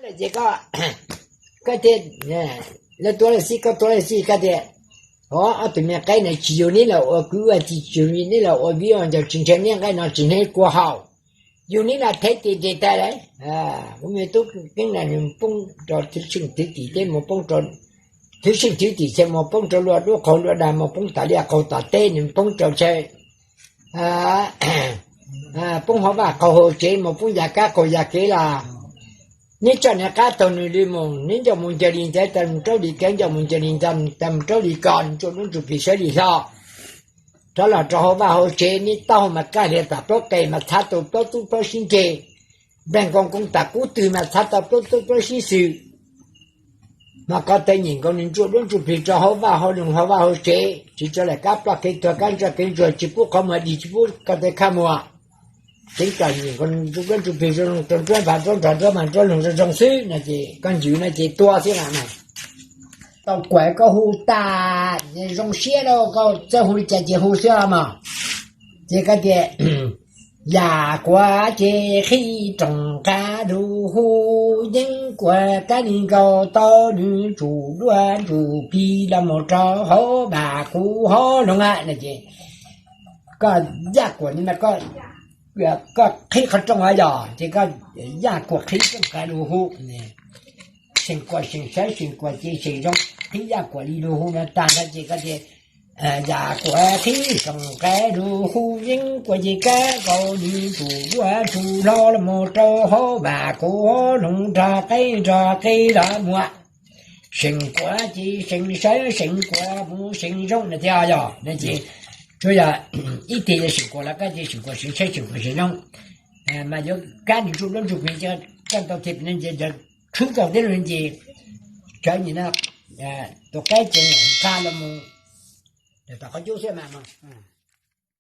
Ces koj, koj tias, lawv tuav lawm xij, koj tuav lawm xij, koj tias, o, ob tug me qaib na tsis yug neb los ua kwv ua tij, tsis yug neb los ua viv ua ncaus, tsis nrhiav neb nqaij no, tsis nrhiav kua haus, yug neb los thev tis nres tag lawm. Kuv me tub Keeb na nws poob rau thwv seej thwv tim teb, mus poob rau thwv seej thwv tim txhia, mus poob rau luaj dub qaug luaj dag, mus poob tom liaj qaug tom teb, nws poob rau tsaw, poob hauv vaj qaug hauv tsev, mus poob yam kab qaug yam kev los. Neb tso nws qab taug nws li mus, neb nco mus ncaws li ntawd, tas mus raub li kev, nco mus ncaws li ntawd, tas mus raub li ko, ntsuj duab ntsuj plig sawv li hlo. Rov los rau hauv vaj hauv tsev, neb taub hau mas kaj hlias tam plaub qe mas txhav tau plaub tub plaub sib nce, nplaig nkoos koos tam kub twg mas txhav tau plaub tub plaub sib xwm. Mas qhov tawv nyeem nkaus nws ntsuj duab ntsuj plig rau hauv vaj hauv loog hauv vaj hauv tsev, tsis tso lawm kab ploj kev tuag kab ntsoj kev ntsuag, tsis pub qhov muag dig, tsis pub ko taw khaj muag. Ceev kawm nyeem nkaus nws ntsuj duab ntsuj plig zoo zoo rau nruab npam nruab nrog nruab mas nruab loog zoo zoo xwb no ces koj ncws no ces tua xwb na. Tau kuam koj hu tas, zoo siab lauj, koj txawj hu li cas ces hu xwb mog. Ces koj tias, yam kuav ces qhib rooj qab lug hu, yeeb kuav kab li nkaus tau nws ntsuj duab ntsuj plig los mus rau hauv vaj kuv hauv loog no ces koj yaj kuam ni mas koj qhib qhov rooj yog ces koj yaj kuam qhib rooj qab lug hu, seem kuam seem sawv seem kuam ces seem zoo, qhib yaj kuam li lug hu no tag nrho ces koj tias, yam kuav qhib rooj qab lug hu, yeeb kuav ces kab nkaus nws ntsuj duab ntsuj hlo los mus rau hauv vaj kuv hauv loog nrog qeb nrog qeb los muag. Seem kuam ces seem sawv seem kuam mus seem zoo no thiab yog no ces tsuas yog ib teg yog seem kuam los kab ces seem kuam seem sawv seem kuam seem zoo. Mas yuav kab nws ntsuj duab ntsuj plig ces koj tau teg no ces yog tshwb tau thiab no ces tsawv nim no tus qaib ces nqa los mus tom qhov cub xwb mas no.